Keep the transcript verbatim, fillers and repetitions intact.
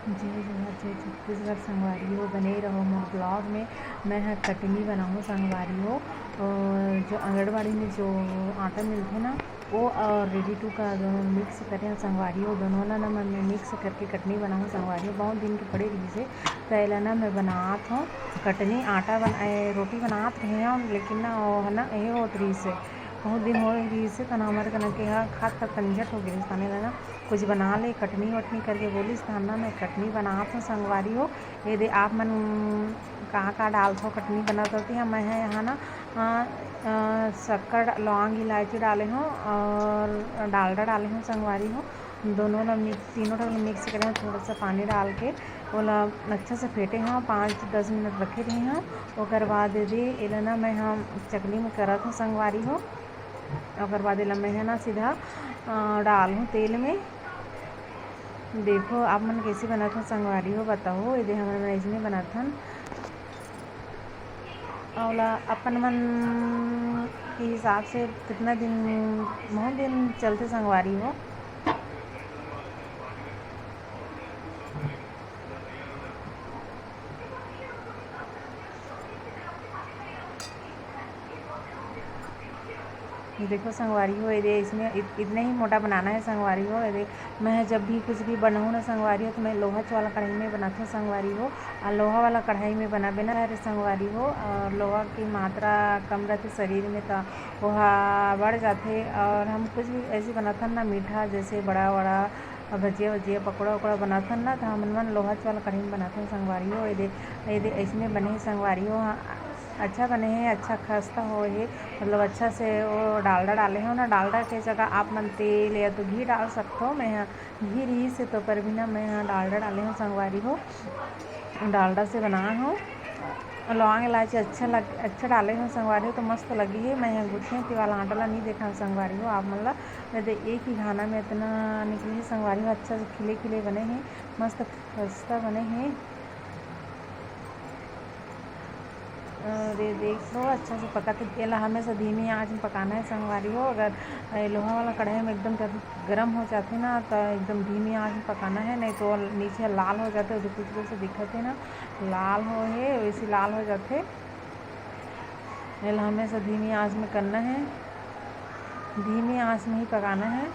जय जोहार, जय छत्तीसगढ़ संगवारी हो, बने रहो मोर vlog में। मैं ह कटनी बनाहूँ संगवारी हो। अ, जो आंगनबाड़ी में जो आटा मिलथे ना, वो और ready to का दोनों mix करे हंव संगवारी हो। दोनों ला ना मैं mix करके कटनी बनाहूँ संगवारी हो। बहुत दिन के पड़े रहिस हे, त एला ना मैं बनात हंव कटनी। आटा बन-, ए, रोटी बनात रहे हंव, लेकिन ना वो ह ना ये होत रहिस हे, बहुत दिन हो रहिस हे, त ना हमर कना के हा खात खात कंझट हो गे रहिस, ताने ला ना कुछ बना ले, कटनी वटनी करके बोलिस, त ना मैं कटनी बनात हंव संगवारी हो। ये दे आप मन का का डालथो कटनी बनात होती है। मैं ह यहाँ ना, अ, अ, शक्कर, लौंग, इलायची डाले हंव और डालडा डाले हंव संगवारी हो। दोनों ला mix, तीनों ला mix करे हंव, थोड़ा सा पानी डाल के ओला अच्छा से फेंटे हंव, पाँच दस मिनट रखे रहे हंव। ओकर बाद ये दे एला ना मैं ह चकली में करत हंव संगवारी हो। ओकर बाद एला मैं ह ना सीधा, अ, डालहूँ तेल में। देखो आप मन कैसे बनात हो संगवारी हो, बताओ। ये दे हमन मन अइसने बनाथन। ओला अपन मन के हिसाब से कितना दिन, बहुत दिन चलथे संगवारी हो। देखो संगवारी हो, ये दे इसमें इत-, इतने ही मोटा बनाना है संगवारी हो। ये दे मैं जब भी कुछ भी बनाऊँ ना संगवारी हो, तो मैं लोहा वाला कढ़ाई में बनाथों संगवारी हो। और लोहा वाला कढ़ाई में बनाबे ना रे संगवारी हो, और लोहा की मात्रा कम रहथे शरीर में, तो ओहा बढ़ जाथे। और हम कुछ भी ऐसे बनाथन ना मीठा, जैसे बड़ा वड़ा, भजिया वजिया, पकौड़ा वकौड़ा बनाथन ना, तो हमन मन लोहा वाला कढ़ाई में बनाथन संगवारी हो। ये दे, ये दे ऐसने बने हे संगवारी हो। हाँ, अच्छा बने हे, अच्छा खस्ता हो हे, मतलब अच्छा से वो डालडा डाले हो ना, डालडा के जगह आप मन तेल या तो घी डाल सकथो। मैं ह घी रहिस हे तो पर भी ना मैं ह डालडा डाले हो संगवारी हो, डालडा से बनाए हो। लौंग इलायची अच्छा लग, अच्छा डाले हो संगवारी हो तो मस्त लगी हे। मैं ह गुठिया के वाला आटा ला नहीं देखा संगवारी हो आप मन ला। मैं दे एक ही घाना में इतना निकले हे संगवारी हो, अच्छा से खिले खिले बने हे, मस्त खस्ता बने हे। अरे देख लो, अच्छा से पकाथे। एला हमेशा धीमी आंच में पकाना है संगवारी हो। अगर ये लोहा वाला कढ़ाई में एकदम जब गरम हो जाथे ना, तो एकदम धीमी आंच में पकाना है, नहीं तो नीचे लाल हो जाथे। जो कुछ कुछ दिखत है ना, लाल हो हे, वैसे लाल हो जाथे। एला हमेशा धीमी आंच में करना है, धीमी आंच में ही पकाना है।